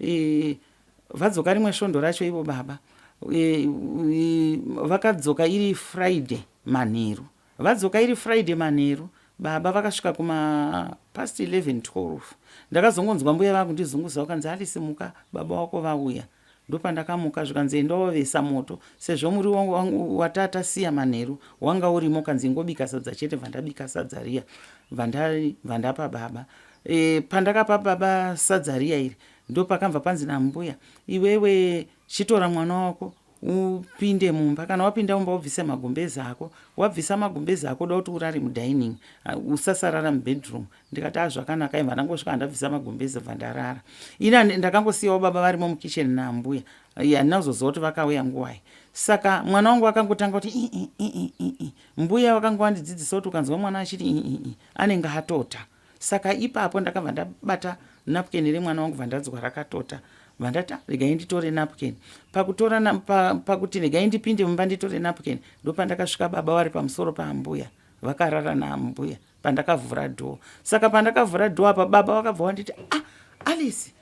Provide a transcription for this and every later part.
E, vadzoka rimwe svondo racho ivo baba e, e, vakadzoka iri Friday manheru. Vadzoka iri Friday manheru, baba vakasvika kuma past 11, 12. Ndakazongonzwa mbuya vakundizunguza, vakanzi, "Alice, muka, baba wako vauya." Ndopandakamuka, zvikanzi, "Enda wovesa moto," sezvo muriwo watatasiya manheru wanga urimo. Kanzi, "Ingobika sadza chete." Bva sadza riya, bva ndapa baba. Pandakapa baba sadza riya iri, ndopakabva panzi nambuya, "Iwewe chitora mwana wako upinde mumba. Kana wapinda mumba, ubvise magumbezi ako. Wabvisa magumbezi ako, uda kuti urare mudining, usasarara mubedroom." Ndikati, "Azvakanaka." Imva ndangosvika, ndabvisa magumbezi, bva ndarara. Ini ndakangosiyawo baba varimo mukicheni naambuya. Handina kuzoziva kuti vakauya nguwai. Saka mwana wangu akangotanga kuti ii. Mbuya vakanga vandidzidzisa kuti ukanzwa mwana achiti ii, anenge atota. Saka ipapo ndakabva ndabata napkin remwana wangu, bva ndanzwa rakatota. Bva ndati, "Regai nditore napkin." Pakutora pakuti regai ndipinde mumba nditore napkin, ndopandakasvika baba vari pamusoro paambuya, vakarara naambuya pandakavhura door. Saka pandakavhura door apa, baba vakabva vanditi, "Ah, Alice."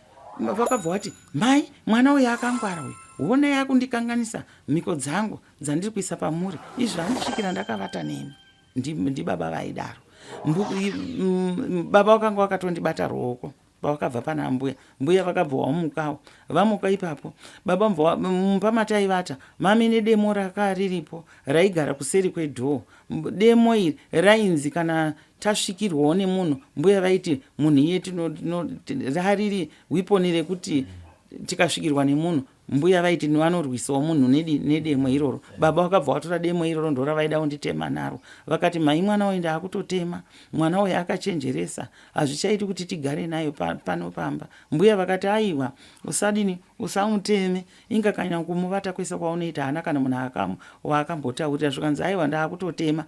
Vakabva vati, "Mai, mwana uyu akangwara uyu. Honai akundikanganisa mhiko dzangu dzandiri kuisa pamuri. Izvi handisvikira ndakavata nemi." Ndibaba vaidaro. Baba vakanga vakatondibata ruoko pavakabva pana mbuya. Mbuya vakabva vamukawo. Vamuka ipapo, baba mumba mataivata mame nedemo raka riripo raigara kuseri kwedoor. Demo iri rainzi kana tasvikirwawo nemunhu, mbuya vaiti munhu iye rariri weapon rekuti tikasvikirwa nemunhu, mbuya vaiti vanorwisawo munhu nedemo iroro. Baba vakabva vatora demo iroro, ndoravaida kunditema naro. Vakati, "Mai, mwana uyu ndaakutotema. Mwana uyu akachenjeresa, hazvichaiti kuti tigare nayo pano pamba." Mbuya vakati, "Aiwa, usadini, usamuteme. Inga kana kumuvata kwese kwaunoita, haana kana munhu waakambotaurira." Zvikanzi, "Aiwa, ndaakutotema."